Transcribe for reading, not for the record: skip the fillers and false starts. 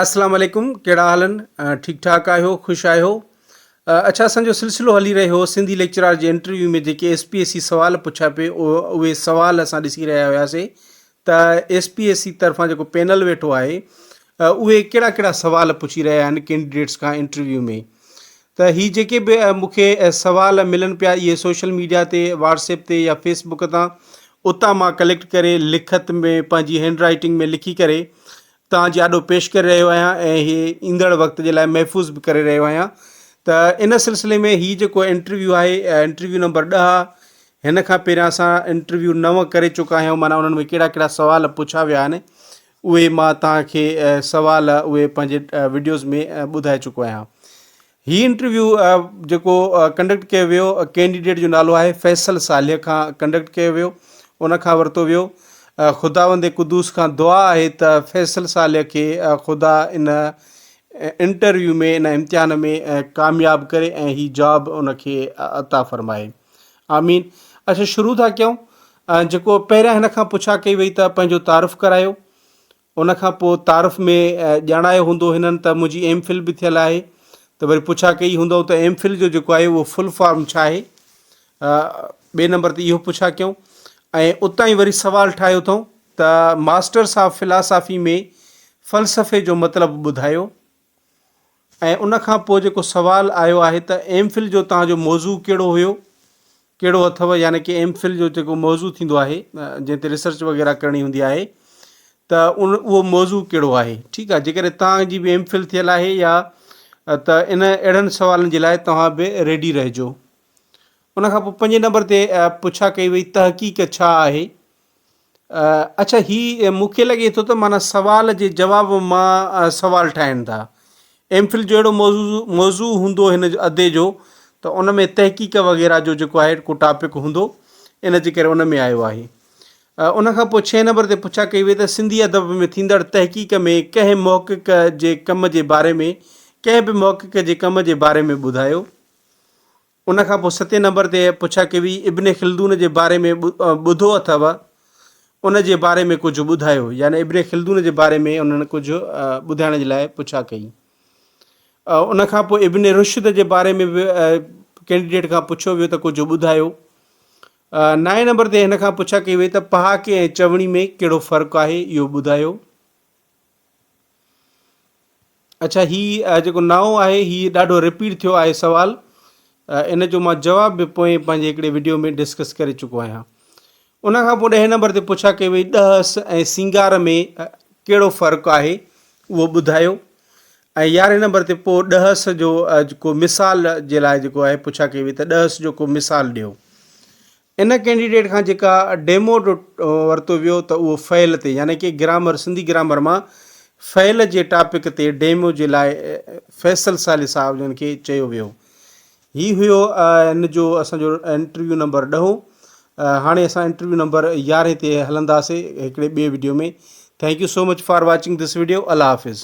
اسلام عليڪم ڪهڙا حال آهن ٺيڪ ٺاڪ آهيو خوش آهيو اڇا اسان جو سلسلو هلي رهيو هو سنڌي ليڪچرار جي انٽرويو ۾ جيڪي ايس پي ايس سي سوال پڇيا پي اهي سوال اسان ڏسي رهيا هياسي ته ايس پي ايس سي طرفان جيڪو پينل ويٺو آهي اهي ڪهڙا ڪهڙا سوال پڇي رهيا آهن ڪينڊيڊيٽس کان انٽرويو ۾ ته هي جيڪي به مون کي سوال ملن پيا اهي سوشل ميڊيا تي واٽس ايپ تي يا فيس بڪ تان اتان مان ڪليڪٽ ڪري لکت ۾ پنهنجي هينڊ رائٽنگ ۾ لکي ڪري توهان جي آڏو پيش ڪري رهيو آهيان ۽ هي ايندڙ وقت جي لاء محفوظ به ڪري رهيو آهيان ته ان سلسلي ۾ هي جيڪو انٽرويو آهي انٽرويو نمبر ڏهه هن کان پهريان اسان انٽرويو نو ڪري چڪا آهيون معنيٰ انهن ۾ ڪهڙا ڪهڙا سوال پڇا ويا آهن اهي مان توهان کي سوال اهي پنهنجي وڊيوز ۾ ٻڌائي چڪو آهيان هي انٽرويو جيڪو ڪنڊڪٽ ڪيو ويو ڪينڊيڊيٽ جو نالو آهي فيصل صالح کان ڪنڊڪٽ ڪيو ويو ان کان ورتو ويو خداوند قدوس کان دعا آهي ته فيصل صالح کي خدا ان انٽرويو ۾ ان امتحان ۾ ڪامياب ڪري ۽ هي جاب ان کي عطا فرمائي آمين اچھا شروع ٿا ڪيون جيڪو پهريان هن کان پڇا ڪئي وئي ته پنهنجو تعارف ڪرايو ان کان پوء تعارف ۾ ڄاڻايو هوندو هنن ته منهنجي ايم فل به ٿيل آهي ته وري پڇا ڪئي هوندؤ ته ايم فل جو جيڪو آهي اهو فل فارم ڇا آهي؟ ٻئي نمبر تي اهو پڇا ڪيائون ۽ اتان ئي وري سوال ٺاهيو اٿئون ته ماسٽرس آف فلاسافي ۾ فلسفي جو مطلب ٻڌايو ۽ ان کان پوء جيڪو سوال آيو آهي ته ايم فل جو توهان جو موضوع ڪهڙو هيو ڪهڙو اٿو يعني ڪي ايم فل جو جيڪو موضوع ٿيندو آهي جنهن تي ريسرچ وغيره ڪرڻي هوندي آهي ته ان اهو موضوع ڪهڙو آهي ٺيڪ آهي جيڪڏهن توهان جي به ايم فل ٿيل آهي يا ته ان اهڙن سوالن جي لاء توهان به ريڊي رهجو ان کان پوء پنجين نمبر تي پڇا ڪئي وئي تحقيق ڇا آهي اڇا هي مون کي لڳي ٿو ته معنيٰ سوال جي جواب مان سوال ٺاهين ٿا. ايم فل جو اهڙو موضوع موضوع هوندو هن ادي جو ته ان ۾ تحقيق وغيره جو جيڪو آهي ڪو ٽاپڪ هوندو ان جي ڪري ان ۾ آيو آهي. ان کان پوء ڇهين نمبر تي پڇا ڪئي وئي ته سنڌي ادب ۾ ٿيندڙ تحقيق ۾ ڪنهن محقق جي ڪم جي باري ۾ ڪنهن به محقق جي ڪم جي باري ۾ ٻڌايو. ان کان پوء ستين نمبر تي پڇا ڪئي وئي، ابن خلدون جي باري ۾ ٻڌو اٿئو؟ ان جي باري ۾ ڪجهه ٻڌايو. يعني ابن خلدون جي باري ۾ انهن ڪجهه ٻڌائڻ جي لاء پڇا ڪئي. ان کان پوء ابن رشد جي باري ۾ به ڪينڊيڊيٽ کان پڇيو ويو ته ڪجهه ٻڌايو. نائين نمبر تي هن کان پڇا ڪئي وئي ته پهاڪي ۽ چوڻي ۾ ڪهڙو فرق آهي اهو ٻڌايو. اڇا هي جيڪو نائون آهي هي ڏاڍو رپيٽ ٿيو آهي سوال ان جو مان جواب به پوئين پنهنجي هڪڙي وڊيو ۾ ڊسڪس ڪري چڪو آهيان ان کان پوء ڏهين نمبر تي پڇا ڪئي وئي ڏهس ۽ سينگار ۾ ڪهڙو فرق آهي اهو ٻڌايو ۽ يارهين نمبر تي پوء ڏهس جو ڪو مثال جي لاء جيڪو آهي پڇا ڪئي وئي ته ڏهس جو ڪو مثال ڏيو ان ڪينڊيڊيٽ کان جيڪا ڊيمو ورتو ويو ته اهو فعل تي يعني ڪي گرامر سنڌي گرامر مان فعل جي ٽاپڪ تي ڊيمو جي لاء فيصل صالح صاحب جن کي چيو ويو. هي هيو ان جو اسان جو انٽرويو نمبر ڏهون. هاڻي اسان انٽرويو نمبر يارهين تي هلنداسي هڪڙي ٻئي video ۾. Thank you so much for watching this video. Allah Hafiz.